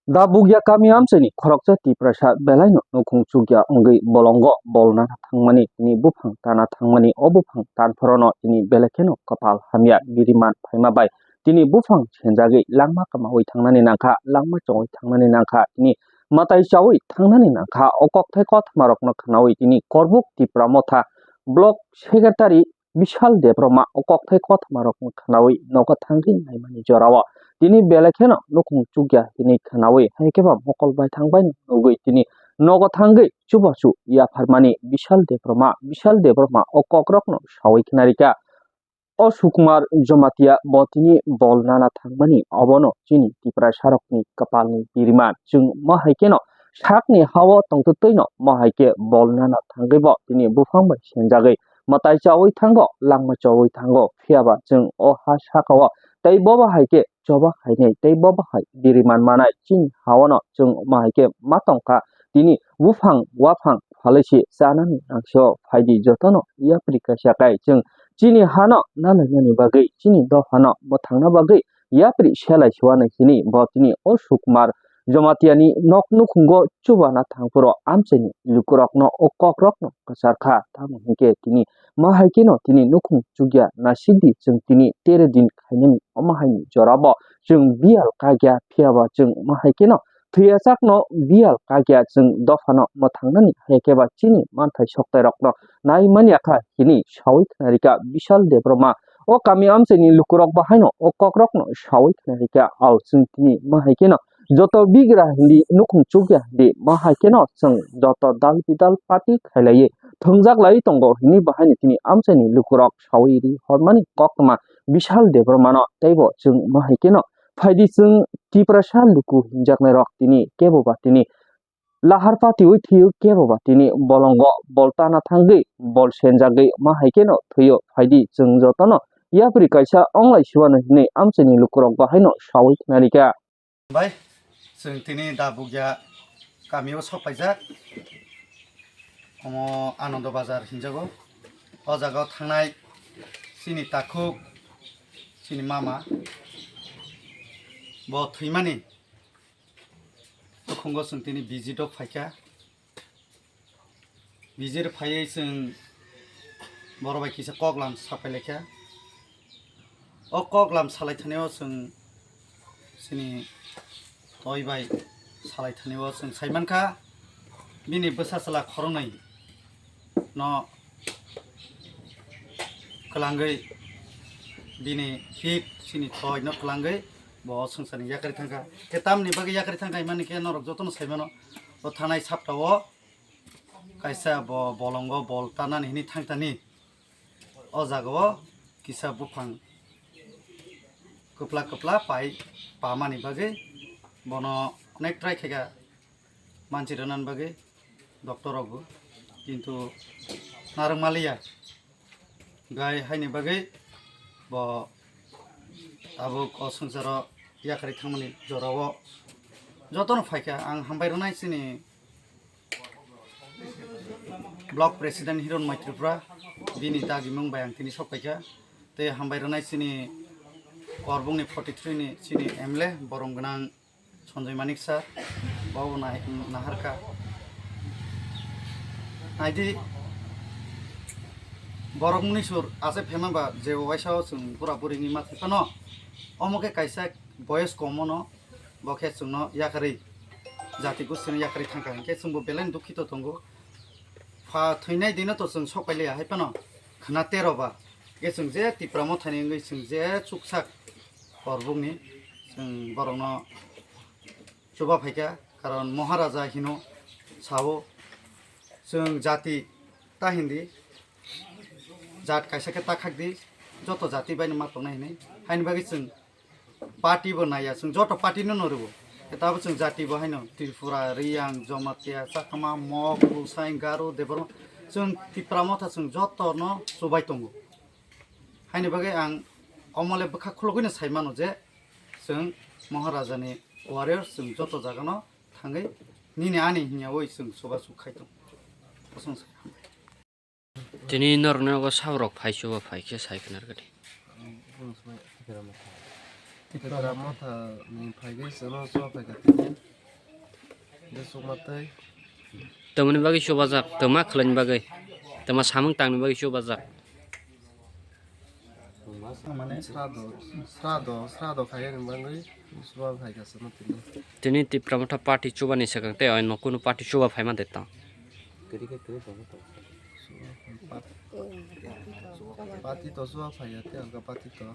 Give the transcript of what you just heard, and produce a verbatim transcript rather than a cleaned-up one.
Dabugya kami amchaini khoroksa Tiprasa belaino nukhung chukya wngwi bolongo bol nana thangmani, tini buphang tana thangmani, o buphang tanphorono tini belai kheno kwpal hamya biriman phaima bai tini buphang senjagwi langma kwmawi thangnani nangkha, langma chongwi thangnani nangkha, tini mwtai chawi thangnani nangkha. O kokthai kothoma rokno khwnawi tini Korbuk Tipra Motha Block Secretary Bishal Debbarma o kokthai kothoma rokno khwnawi nogo thangwi naimani jorao tini belai kheno nukhung chukya hwnwi khwnawi, hai khe ba mokol baithang bai nugwi tini nogo thangwi chubachu yapharmani Bishal Debbarma. Bishal Debbarma o kokrokno sawi khwnarikha. O Sukumar Jomatia bo tini bol nana thangmani, obono chini Tiprasarokni kwpalni biriman. Chwng ma hai kheno sakni hao tongtwtwino ma hai khe bol nana thangwi bo tini buphang bai senjagwi mwtai chawi thango, langma chawi thango. Phiya ba chwng o ha sakao tei bo bahai khe choba khainai tei bo bahai biriman manai chini haono chwng ma hai khe ma tongkha. Tini buphang waphang phalwi se chanani nangso phaidi jotono yapri kaisa kai chwng chini hano nalainani bagwi, chini dophano mwthangna bagwi yapri selai suanai hini bo tini o Sukumar Jomatiani nok nukhungo chubana thangphuru amchaini lukurokno o kokrokno kwcharkha. Tamo hinkhe tini ma hai kheno tini nukhung chukya nasikdi, chwng tini tere din khainani omo haini jorabo chwng biyal kakya, phiya ba chwng ma hai kheno thwiyachakno biyal kakya, chwng dophano mwthangnani hai khe ba chini manthai soktairokno nai manya kha hini sawi khwnarikha Bishal Debbarma. O kami amchaini lukurok bahaino o kokrokno sawi khwnarikha. Ao chwng tini ma hai kheno joto bigra hindi nukhung chukya hindi ma hai kheno chwng joto dal bidal party khailaiwi thwngjak lai tongo hini bahaino tini amchaini lukurok sawi ri hormani koktwma Bishal Debbarmano teibo chwng ma hai kheno phaidi chwng Tiprasa luku hinjaknairok tini kebo ba tini lahar patiwi thwiyo, kebo ba tini bolongo bol tana thangwi bol senjagwi ma hai kheno thwiyo. Phaidi chwng jotono yapri kaisa onglai siwano hinwi amchaini lukurok bahaino sawi khwnarikha. Bai, chwng tini Dabugya kamio sok paijak. Omo Anando Bazar hinjago. O jaga o thangnai chini takhuk, chini mama bo thwimani nukhungo chwng tini visit o phaikha. Visit phaiwi chwng borok bai kisa koklam sapai laikha. O koklam salai thani o chwng chini toi bai salai thani o chwng sai mankha bini bwsa chwla khoroknwi no kwlangwi bini hik chini toi no kwlangwi bo swngcharni yakarwi thangkha. Khe tamni bagwi yakarwi thangkha himani khe norok jotono sai mano. O thanai sapta o kaisa bo bolongo bol tanani hini thangtani. O jaga o kisa buphang kwpla kwpla pai pamani bagwi bono onek try khaikha manchi rwnani bagwi doctor rokbo, kintu narwk maliya. Gai haini bagwi bo tabuk o swngcharo yakarwi thangmani jorao jotono phaikha. Ang hambai rwnai chini Block President Hiron Mai Tripura, bini dagimung bai ang tini sok paikha. Tei hambai rwnai chini Korbungni forty three ni chini M L A, borom gwnang Sanjoy Manik sir, bo nahar kha. Naidi, borok muni sur ase phema ba je waisa o chwng pura puri wngwi ma thai phano, omo khe kaisa boyes kom ono, bo khe chwngno yakarwi, jati gustino yakarwi thangkha hinkhe chwngbo belai dukhito tongo. Pha thwinai dino to chwng sok pai liya hai phano khwna tero ba. Khe chwng je Tipra Mothani wngwi chwng je chuksak Korbukni chwng borokno chuba phaikha, karon Maharaja hino sao chwng jati ta hindi, jat kaisa khe ta khakdi, joto jati baino ma tongnai hinwi. Haini bagwi chwng party bo naiya, chwng joto party no no rwo. Tabo chwng jati bo haino Tripura, Riyang, Jomatia, Chakma, Mok, Busain, Garo, Debbarma, chwng Tipra Motha chwng joto no chubai tongo. Haini bagwi ang omole bwkha khulugwino sai mano je chwng Maharaja ni warriors chwng joto jaga no thangwi nini ani hinya oi chwng chuba chuk khai tongo. Kosong sai hambai. Tini norokni nogo sabrok phai chuba phai khe sai khna rwdi. Tipra Motha ni phai khe chwngno chuba phai kha tini. Tongma tei. Tamoni bagwi chubajak, tama khlaini bagwi, tama samung tangni bagwi chubajak. Mane srado, srado, srado khaiyani bagwi chuba phaikha se tini. Tini Tipra Motha party chubani swkang tei oino kunu party chuba phaima de tong. Party to chuba phaiya tei alga party to.